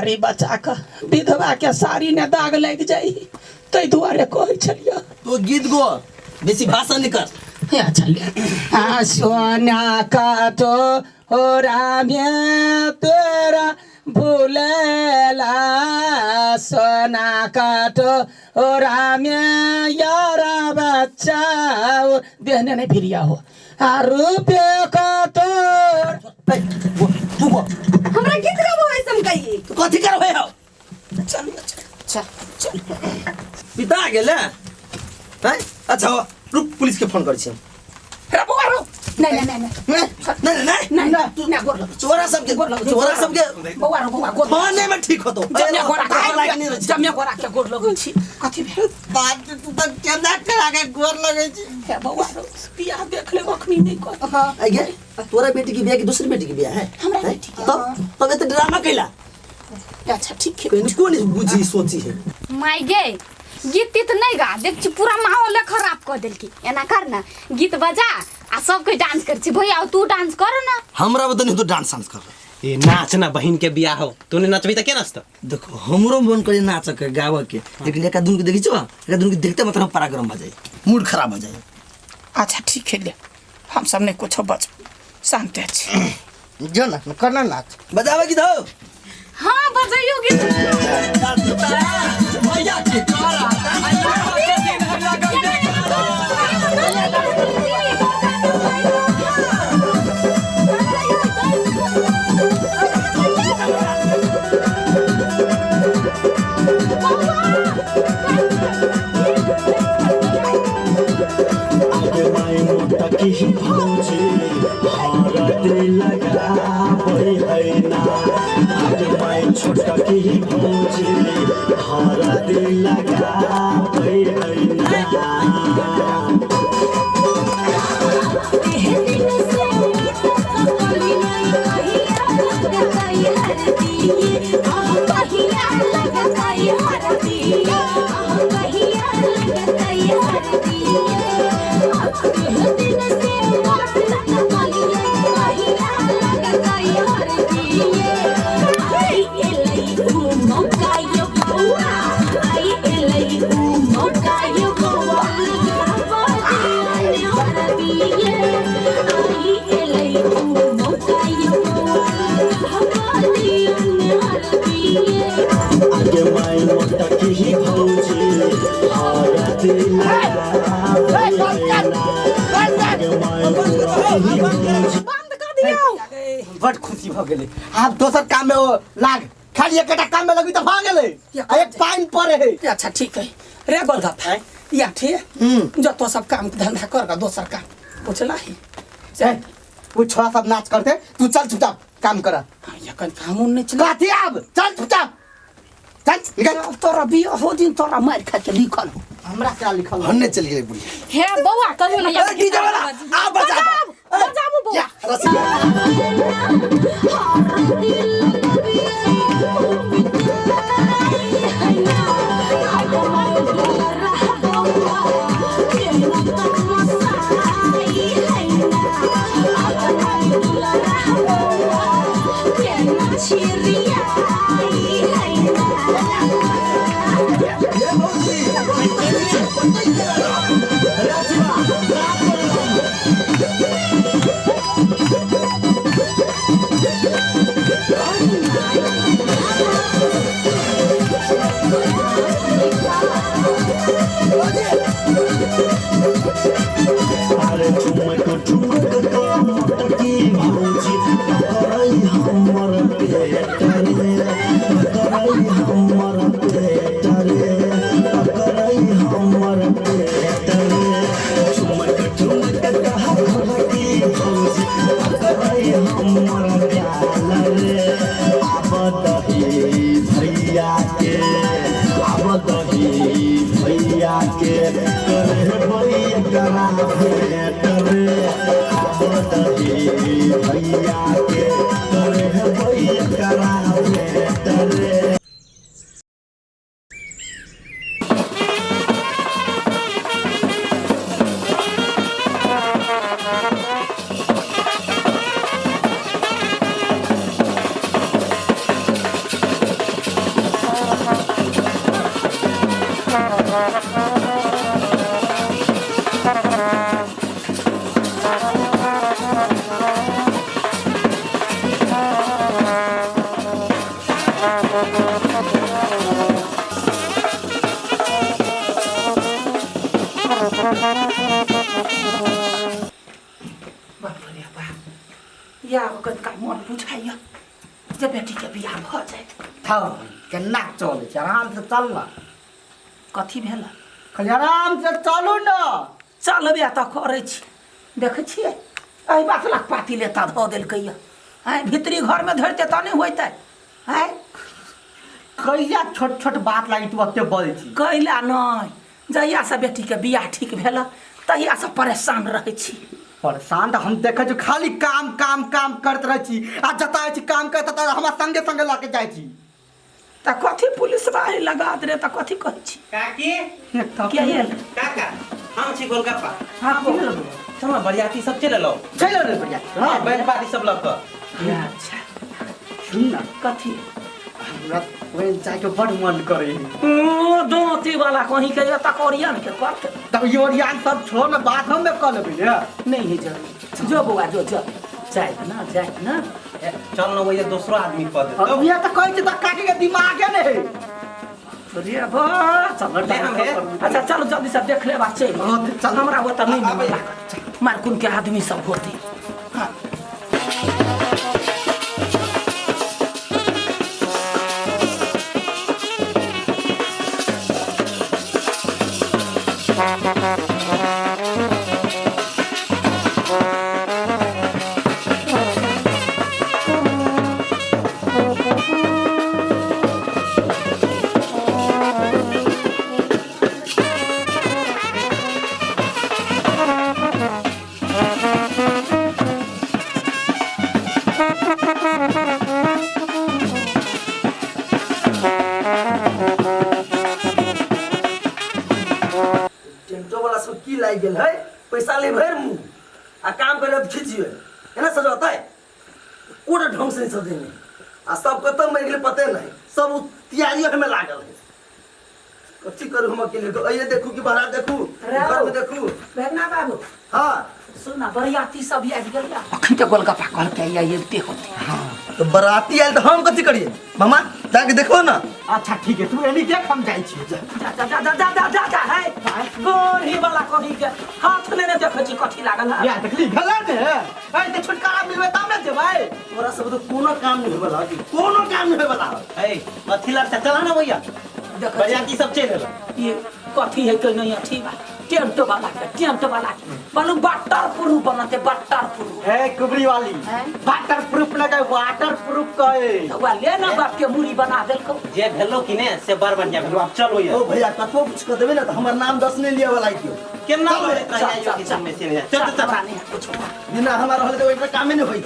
साड़ी बचा कऽ विधवा के साड़ी ने दाग लागि जाइ ताहि दुआरे कहै छलियै। तो गीत गो, बेसी भाषण नहीं कर। हे अच्छा ले आ सोना का तो हो रामे तेरा भूलेला, सोना का तो हो रामे यारा बच्चा देहने नहीं फिरिया हो आ रुपये का तो। तू गो। हमरा गीत गाबो ऐसम कहिए। तू कथी करबै हो? चल चल चल। पिता गेले हैं? अच्छा हो, रुक, पुलिस के फोन करै छी हम। रे बौआ रो, नहीं नहीं नहीं। नहीं नहीं नहीं। नहीं नहीं नहीं, गोर लगै। चोरा सबके, गोर लगै। चोरा सबके। बौआ रो, बौआ गोर। थाने में ठीक होतो। जमिया गोरा के लायक नहीं रहै के, जमिया गोरा के गोर लगै छी। कथी भेल? बात तू तऽ केना करा के गोर लगै छी। हे बौआ रो, बियाह देख ले अखनी नहीं कर। आई गे, तोरा बेटी की बियाह की दूसरी बेटी की बियाह है? हमरा बेटी के। तब तब एते ड्रामा कैला? अच्छा ठीक है। कोई कोन बुझी सोची है। माय गे, गीत तीत नहीं गा, देख छी पूरा माहौल खराब कर देलकी। एना कर ना, गीत बजा आ सब कोई डांस कर छी। भैया तू डांस कर ना। हमरा बता नहीं, तू डांस डांस कर। ए नाच ना, बहिन के बियाह हो, तू नहीं नचबी त के नाचतो? देखो हमरो मन करे नाच के गावे के, लेकिन एक आदमी के देखी छो, एक आदमी के देखते मतलब पारा गरम भ जाए, मूड खराब हो जाए। अच्छा ठीक है ले, हम सब नहीं कुछ बच शांत छी। जो ना करना नाच। बजावे की दो। हाँ बजाइयो गीत। भैया के करा आगे माई मोटा की भौजी हरदी लगाबै है ना, आगे माई छोटा की भौजी हरदी लगाबै है ना। आगे माई मोटा की भौजी हरदी लगाबै है ना, आगे माई मोटा की भौजी। बंद कर दियौ। बड खुशी भऽ गेलै। आब दोसर काम में ओ लाग, खाली एकटा काम में लगी तऽ भऽ गेलै आ एक पानि पड़े है। अच्छा ठीक है रे गोलगप्पा, या ठीक जतो सब काम धंधा कर का दोसर काम बुझला ही। ए, वो छोरा सब नाच करते, तू चल चुपचाप काम कर। या कन काम नहीं चला। कथी आब, चल चुपचाप चल निकल। तोरा बियाह हो दिन तोरा मार खा के लिखल हो। हमरा क्या लिखल हो? हन्ने चल गेलै बुढ़ी। हे बौआ कहियो ना। ए डीजे वाला आ बजा। बजाबू बौआ। या रसी। अरे ठुमक ठुमक के मोटकी भौजी पकड़ै हमर पेट रे, पकड़ै हमर पेट रे, पकड़ै हमर पेट रे। ठुमक ठुमक कह घोरकी भौजी पकड़ै हमर गाल रे। आब दही भैया के, आब दही भैया के करबै एकरा भेट रे, आब दही भैया के करबै एकरा भेट रे। बाप रे बाप, या कनिका मन बुझाइया जे बेटीके बियाह भऽ जायत। थाओ केना चलै छै, आराम से चल ना। कथी भेल? खाली आराम से चलू ना। चलबे तऽ करै छी, देखै छियै एहि बात लग पाती लेता धऽ देलकै यऽ। आँय भीतरी घरमे धरिते तऽ नहि होइतै। आँय कहिया छोट छोट बात लागि तू ओते बजै छी? कैला नहि, जहियासँ बेटीके बियाह ठीक भेल तहियासँ परेशान रहै छी। परेशान तऽ हम देखै छी, खाली काम काम काम करैत रहै छी, आ जतऽ जाइ छी काम करैत ततऽ हमरा संगे संगे लऽ के जाइ छी। तऽ कथी पुलिस बाही लगा दे रे, तऽ कथी कहै छी? काकी के आयल? काका, हम छी गोलगप्पा। हाँ बोल। चल ना, बरियाती सब चलि एलौ। चलि एलौ बरियाती। हाँ, बैंड पार्टी सब लऽ कऽ। अच्छा सुन ना। कथी? हमरा ओहि जायके बड़ मन करे। दोती वाला कहीं के तक ओरियन के करते। तब ई ओरियान सब छोड़ ना, बात हम कऽ लेबै ने। नहीं है जरूरी, जो बौआ जो, जो जाए ना, जाए ना। चल ना, वही दोसरो आदमी कऽ देतौ। अब ये तऽ कहै छै तऽ काकी के दिमागे नहि है। रे बा चल। ले हम हे। अच्छा चलो जल्दी से देख लेबा चलि। हाँ, चल। हमरा ओतऽ नहीं आबै। लागत, मारकुन के आदमी सब होते। हाँ टेंटो वाला सब की लागि गेल है, पैसा ले भरि मुँह आ काम करे खींचिए एना सजौतै, कोनो ढंग से नहीं सजेने, आ सब कतऽ मरि गेलै पते नहीं, सब उ तैयारी में लागल है। कथी करू हम अकेले? अइये देखू कि बहरा देखू, घर में देखू। भेगना बाबू। हाँ सुन ना, बरियाती सब आबि गेल। अखन के गोलगप्पा कहलकै या अबिते होते। हाँ तो बराती आयल तऽ हम कथी करिए मामा? जाके देखो ना। अच्छा ठीक है, तू एनी देख, हम जाइ छी। जा जा जा जा जा जा जा जा है गोरी वाला कहीं के हाथ लेने देखै छी कथी लागल है। या देखली भेलै ने, ऐ तऽ छुटकारा मिलबै तब ने जेबै। तोरा सब तऽ कोनो काम नहीं होय वाला, कोनो काम नहीं होय वाला। ए कथी लगता, चला ना भैया, देखै छी। बरियाती सब चलि एलौ। ये कथी है के नहीं अथी बा, टेंट वाला के, टेंट वाला के मालूम वाटर प्रूफ बनते, वाटर प्रूफ। ए कुबरी वाली, वाटर प्रूफ ना कहे, वाटर प्रूफ कहे। तो वा ले ना बाप के मूरी बना देलको। जे भेलो कि ने से बड़ बढ़िया भेलो, आब चलो ये। ओ भैया कतबो कुछ कह देबे ना तऽ हमर नाम दस नहीं लिया वाला क्यों। केना चल, बोलैत चल, रहियै चल, कि चल। में से नहीं। चल, चल, चल। हमरा नहीं कुछ। बिना हमरा रहले तऽ ओहिटा कामे नहीं होइत।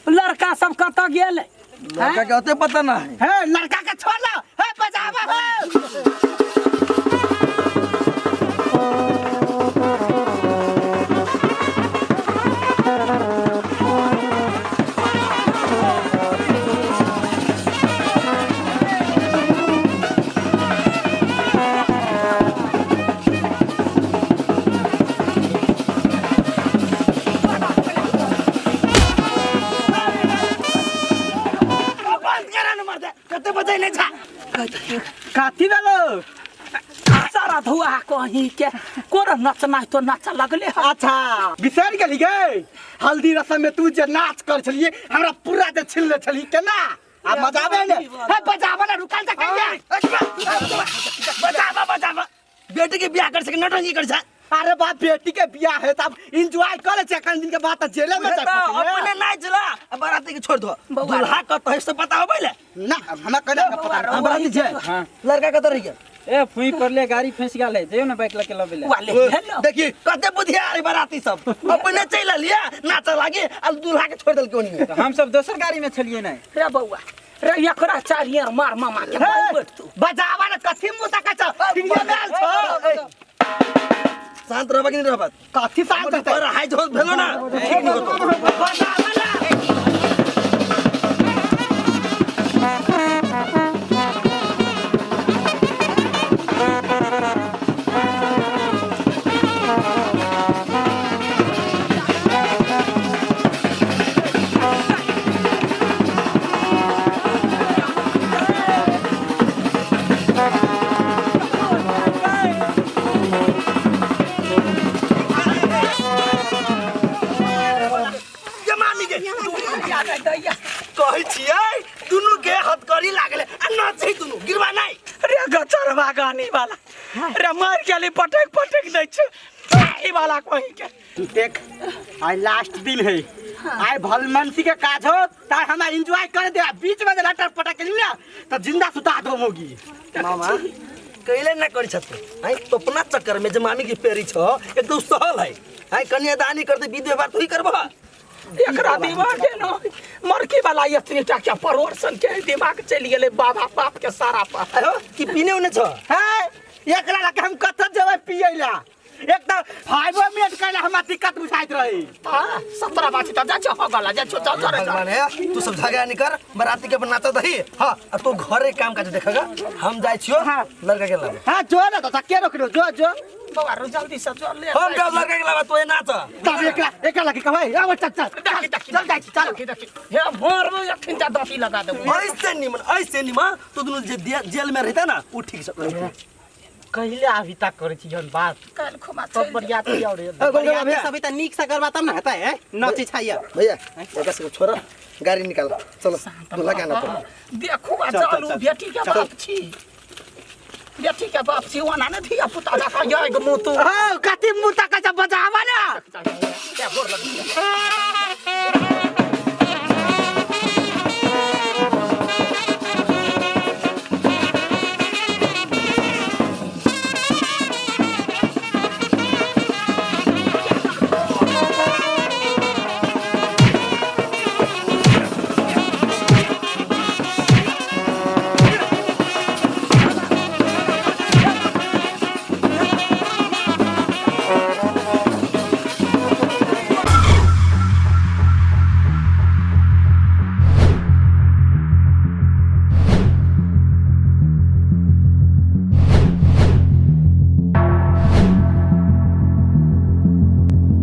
लड़का सब कतऽ गेल? लड़का के ओते पता ना है। हे लड़का के छोड़ ला, हे बजावा हे। काथी भेलो सारा धुआ कहीं के कोन नचना तो नाच लगले हन। अच्छा बिसरि गेली गे हल्दी रसम में तू जे नाच कर छलिए हमरा पूरा जे छिलले छली केना आ बजाबे ने हे बजाबे ने रुकल जा कहिया बजाबा बजाबा बेटी के बियाह कर सके नौटंकी कर छे अरे बाप बेटी के बियाह है तब एंजॉय कर ले कन दिन के बाद त जेले में तो जाए अपने नाच ला आ बाराती के छोड़ दो बौआ। दूल्हा कत है से पता होबै ले ना हमरा कने के पता हम बाराती छे लड़का कत रही ए फुई पर ले गाड़ी फंस गेल है जइयो ना बाइक लके लबे ले वाले हेलो देखी कते बुधियार है बाराती सब अपने चल लिया नाच लागे आ दूल्हा के छोड़ देल क्यों नहीं तो हम सब दोसर गाड़ी में छलिए नहीं रे बौआ रे एकरा चारियर मार मामा के बैठ तू बजावा ने कथी मुंह तक छ फिरिया में आल छ शांत रहबा कि नहीं रहबा कथी शांत रहतै पर हाई जोश भेलो ना बजावा ना ये मामी के कहै छियै दुनू के हथकड़ी लागले आ नाचै दुनू गिरवा नहीं रे गचरवा गानी वाला रे मार के लिए पटक पटक दै छै ई वाला कहीं के देख आइ लास्ट दिन है आइ भलमनसी के काज हो तार हमरा एंजॉय कर दे आ बीच में जे लटर पटक के ना तो जिंदा सुता दो मोगी मामा कैले ना करी छते आई तो अपना चक्कर में जे मामी के पेरी छ एक तो सहल है आई कन्यादानी करते विध व्यवहार तू ही करबह एकरा दिमाग के न मरकी वाला इतनी टा के परोरसन के दिमाग चलि गेलै बाबा बाप के सारा पर आयो कि पीने उने छ है एकरा लगे हम कत जेबै पियै ला एक तऽ फाइवो मिनट कैला हमरा दिक्कत बुझाइत रही हाँ, 17 बाजी त जा हो गला जा छो जा जा भगवान है तू सब झगड़ा नहीं कर बराती के अपन नाचा दही हाँ अब तू घरे काम काज देखेगा हम जाए छियो हाँ। लड़का के लावे हाँ जो ना तो के रोकलो जो जो बौआ रो जल्दी से जो ले हम जाओ लड़का के लावे तो ये नाच तब एकरा एकरा लगे कहबै आब चल चल देखी देखी चल जाइ छी चल देखी देखी हे भोर में अखन जा दही लगा देबो ऐसे निमन ऐसे निमन तो दुनू जे जेल में रहता ना वो ठीक से रहता। कहिले अभी तक करै छी जहन बात काल खुमा सब बरियाती और ए, गोलगप्पा बरियाती भैया। सबै त नीक से करबा तब न हेतै है नची छैय भैया एकरा सबके छोड़ गाड़ी निकाल चलो दूल्हा के आना पड़ो देखू आ चल, चालू चल, बेटी के बाप छी बेटी के बाप छी ओना ने धिया पुता देखा जाय मुँह तू हाँ कथी मुँह तक बजावा ना गोर लग